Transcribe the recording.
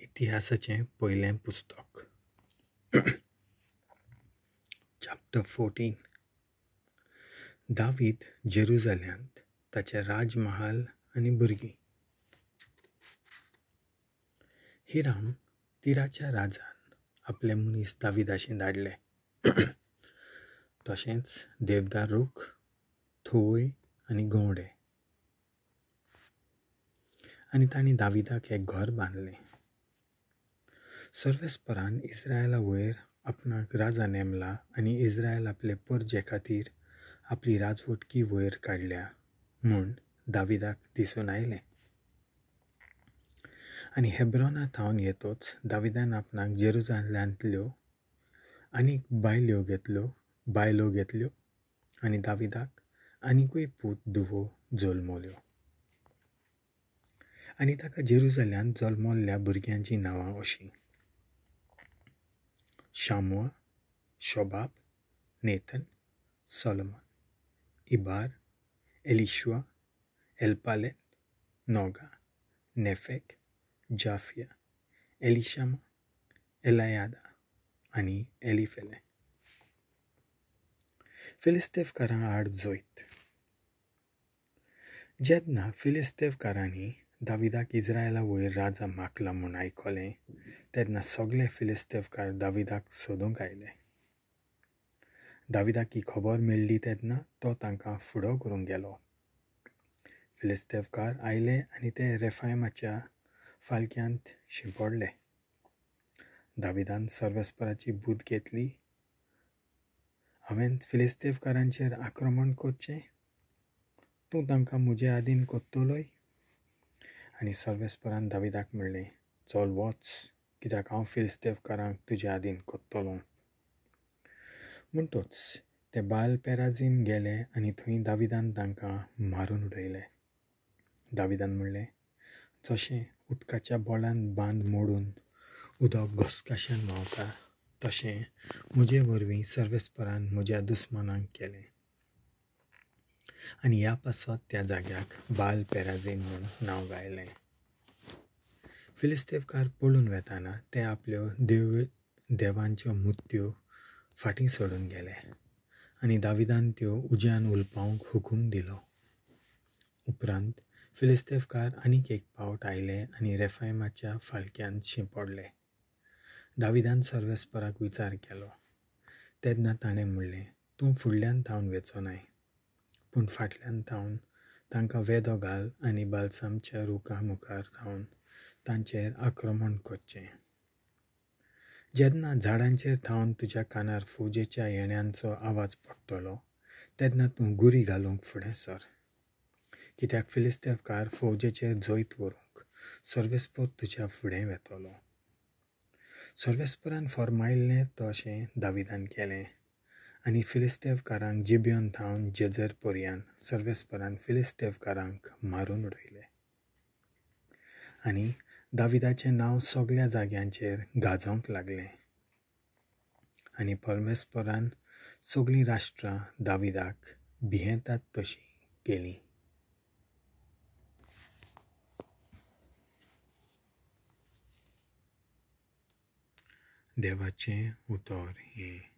इतिहासाचें पयलें पुस्तक, चॅप्टर 14. दावीद जेरुजाल्यांत, ताचें राजमहाल आनी भुरगीं. हिराम तिराच्या राजान आपले मनीस दाविदाशी धाडले, तशेंच देवदार रूख, थवय आनी गंवडे, आनी तांणी दाविदाक एक घर बांदलें. सर्वेस्परान इस्रायला वयर आपणाक राजा नेमला आनी इस्रायल आपले परजे खातीर आपली राजवटकी वयर काडल्या म्हूण दाविदाक दिसून आयलें. आनी हेब्रोना थावन येतोच दाविदान आपणाक जेरुजाल्यांतल्यो आनीक बायलो घेतल्यो आनी दाविदाक आनिकूय पूत धुवो जल्मल्यो. आनी ताका जेरुजाल्यांत जल्मल्ल्या भुरग्यांचीं नांवां अशीं: Shammua, Shobab, Nathan, Solomon, Ibhar, Elishua, Elpelet, Nogah, Nepheg, Japhia, Elishama, Eliada आनी एलिफेले. फिलिस्तेवकारां आड जैत. जेन्ना फिलिस्तेवकारांनी दाविदाक इस्रायला वयर राजा मागला म्हूण आयकलें, तेन्ना सगळे फिलिस्तेवकार दाविदाक सोदूंक आयले. दाविदाक ही खबर मेळ्ळी तेन्ना तो तांकां फुडो करूंक गेलो. फिलिस्तेवकार आयले आनी ते रेफायमाच्या फालक्यांत शिंपडले. दाविदान सर्वेस्पराची बूद घेतली, हांवें फिलिस्तेवकारांचेर आक्रमण करचें, तूं तांकां म्हजे आदीन कोत्तलोय? आनी सर्वेस्परान दाविदाक म्हणलें, चल वच, कित्याक हांव फिलिस्तेवकारांक तुजे आदीन कोत्तलो. म्हणटोच ते बाल पेराझीम गेले आनी थंय दाविदान तांकां मारून उडयले. दाविदान म्हणलें, जशें उदकाच्या बोळान बांद मोडून उदक घसघश्यान व्हांवता, तशें म्हजे वरवीं सर्वेस्परान म्हज्या दुस्मानांक केलें. आनी ह्या पासत त्या जाग्याक बाल पेराझीम म्हूण नांव गायलें. फिलिस्तेवकार पळून वेताना ते आपल्यो देवांच्यो मुर्त्यो फाटीं सोडून गेले आनी दाविदान त्यो उज्यान उलपावंक हुकूम दिलो. उपरांत फिलिस्तेवकार आनीक एक पावट आयले आनी रेफायमाच्या फालक्यांत शिंपडले. दाविदान सर्वेस्पराक विचार केलो. तेन्ना ताणें म्हणलें, तूं फुडल्यान थावन वेचोनाय, पूण फाटल्यान थावन तांकां वेदो घाल आनी बालसामच्या रुखा मुखार थावन तांचेर आक्रमण करचें. जेन्ना झाडांचेर थावन तुज्या कानार फौजेच्या येण्यांचो आवाज पडटलो, तेन्ना तूं गुरी घालूंक फुडें सर, कित्याक फिलिस्तेवकार फौजेचेर जैत व्हरूंक सर्वेस्पर तुज्या फुडें वेतलो. सर्वेस्परान फर्मायल्लें तशें दाविदान केलें आनी फिलिस्तेवकारांक जिबियोन थावन जेजर पर्यान सर्वेस्परान फिलिस्तेवकारांक मारून उडयले. आनी दाविदाचें नांव सगळ्या जाग्यांचेर गाजोवंक लागलें आनी परमेस्परान सगळीं राष्ट्रां दाविदाक भियेतात तशीं केलीं. देवाचें उतर हें.